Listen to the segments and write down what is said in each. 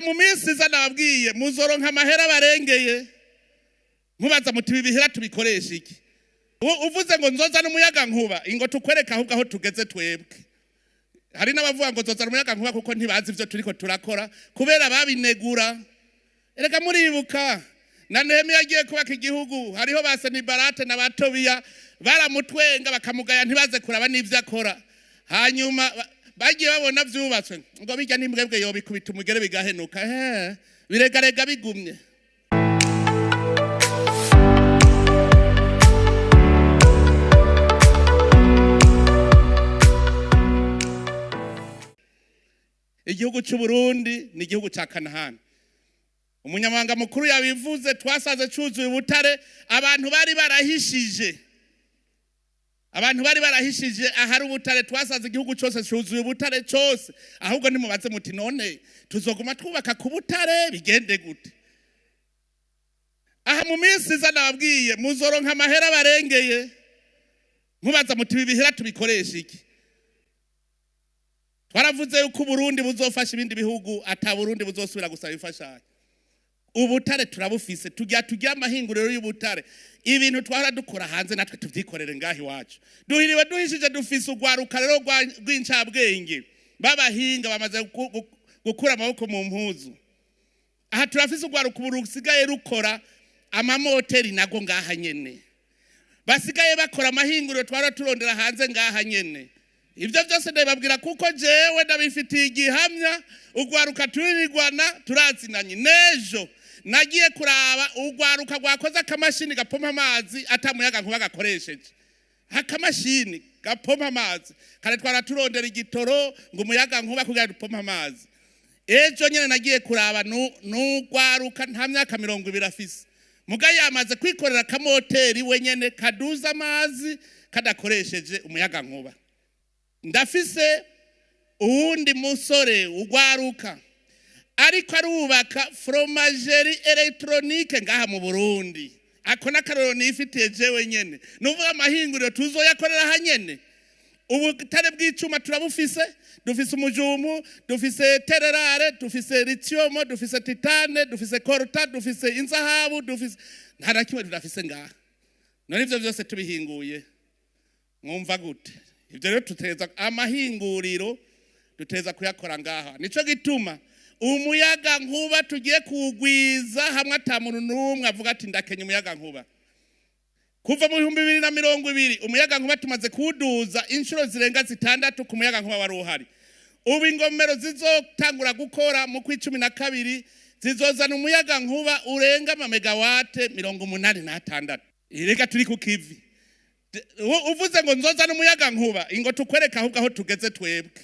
Mu minsi iza, nababwiye, muzoronka amahera barengeye. Mubaza muti: "Ibi bihera tubikoresha iki?" Uvuze ngo nzoza n'umuyaga nkuba, ingo tukwereka ahubwo aho tugeze twebwe. Hari n'abavuga ngo nzozana umuyaga nkuba kuko ntibazi ivyo turiko turakora, kubera babinegura. Erega muribuka na Nehemiya agiye kubaka igihugu, hariho ba Sanibarate na ba Tobiya baramutwenga, bakamugaya, ntibaze kuraba n'ivyo akora. Hanyuma bagiye babona vyubatswe, ngo bijya n'imbwebwe yobikubita umugere bigahenuka. He, biregarega bigumye. Igihugu cy'u Burundi ni igihugu cya Kanahani. Umunyamabanga mukuru yabivuze, twasaze cuzuye ubutare. Abantu bari barahishije ahari ubutare. Twasaze igihugu cyose cyuzuye ubutare cyose. Ahubwo nimubaze muti: "None tuzoguma twubaka ku butare, bigende gute?" Aha mu minsi iza, nababwiye, muzoronka amahera barengeye. Mubaza muti: "Ibi bihera tubikoresha iki?" Twaravuze yuko Uburundi buzofasha ibindi bihugu, ata Burundi buzosubira gusaba imfashanyo. Ubutare turabufise, tujya amahinguriro y'ubutare. Ibintu twahora dukora hanze, natwe tuvyikorere ngaho iwacu. Duhiriwe duhishije, dufise urwaruka rero rw'incabwenge b'abahinga bamaze gukura amaboko mu mpuzu. Aha turafise urwaruka ubu rusigaye rukora amamoteri nago ngaha nyene, basigaye bakora amahinguriro twara turondera hanze ngaha nyene. Ibyo byose ndabibabwira kuko jewe ndabifitiye igihamya. Urwaruka turirirwana, turazinanye. N'ejo nagiye kuraba urwaruka rwakoze akamashini gapompa amazi atamuyaga nkuba gakoresheje. Akamashini gapompa amazi, kare twara turondera igitoro ngo umuyaga nkuba kugira dupompe amazi. Ejo nyene nagiye kuraba n'urwaruka, nta myaka 20 afise, muga yamaze kwikorera akamoteri wenyene kaduza amazi kadakoresheje umuyaga nkuba. Ndafise uwundi musore ugwaruka ariko arubaka fromagerie électronique ngaha mu Burundi. Ako n'akarorero nifitiye jewe nyene. Nuvuga amahinguriro tuzoyakorera aha nyene. Ubutare bw'icuma turabufise, dufise umujumu, dufise terres rares, dufise lithium, dufise titane, dufise coltan, dufise inzahabu, dufise, nta na kimwe tudafise ngaha. None ivyo vyose tubihinguye, mwumva gute? Ibyo rero tuteza amahinguriro, duteza kuyakora ngaha. Nico gituma umuyaga nkuba tugiye kuwugwiza hamwe ata muntu n'umwe avuga ati: "Ndakenya umuyaga nkuba." Kuva mu 2020, umuyaga nkuba tumaze kuwuduza inshuro zirenga zitandatu ku muyaga nkuba wari uhari. Ubu ingomero zizotangura gukora mu kw'12 zizozana umuyaga nkuba urenga amamegawate 86. Reka turi ku kivi. Uvuze ngo nzozana umuyaga nkuba, ingo tukwereka ahubwo aho tugeze twebwe.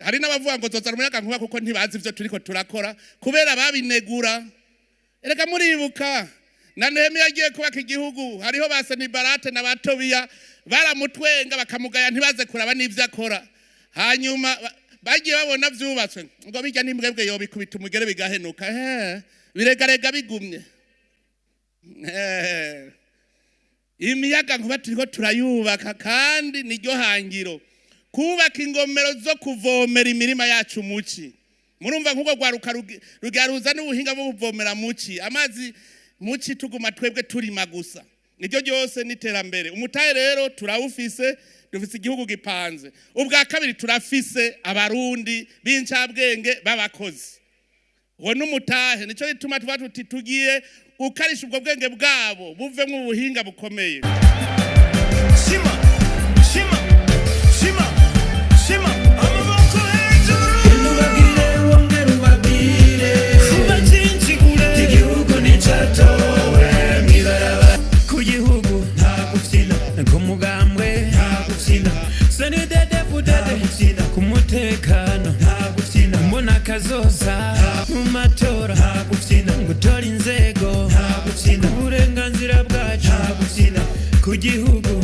Hari n'abavuga ngo nzozana umuyaga nkuba kuko ntibazi ivyo turiko turakora, kubera babinegura. Erega muribuka na Nehemiya agiye kubaka igihugu, hariho ba Sanibarate na ba Tobiya baramutwenga, bakamugaya, ntibaze kuraba n'ivyo akora. Hanyuma bagiye babona vyubatswe, ngo bijya n'imbwebwe yobikubita umugere bigahenuka. He, biregarega bigumye. Imiyaga nkuba turiko turayubaka, kandi niryo hangiro, kubaka ingomero zo kuvomera imirima yacu muci. Murumva nk'ubwo rwaruka rugaruza n'ubuhinga bwo kuvomera muci, amazi muci, tuguma twebwe turima gusa. Niryo ryose n'iterambere. Umutahe rero turawufise, dufise igihugu gipanze. Ubwa kabiri, turafise Abarundi b'incabwenge b'abakozi. Uwo n'umutahe. Nico gituma tuba tuti tugiye gukarisha ubwo bwenge bwabo buvemwo ubuhinga bukomeye. Shima, shima, shima, shima, amaboko hejuru. Ubabwire, wongere ubabwire. Ubacinjigure. Igihugu nicatowe mw'ibarabara. Ku gihugu. Nta gufyina. Ku mugambwe. Nta gufyina. CNDD-FDD. Nta gufyina. Ku mutekano. Nta gufyina. Mbona kazoza mu matora. Nta gufyina. Gutora inzego. Nta gufyina. Uburenganzira bwacu. Nta gufyina. Ku gihugu.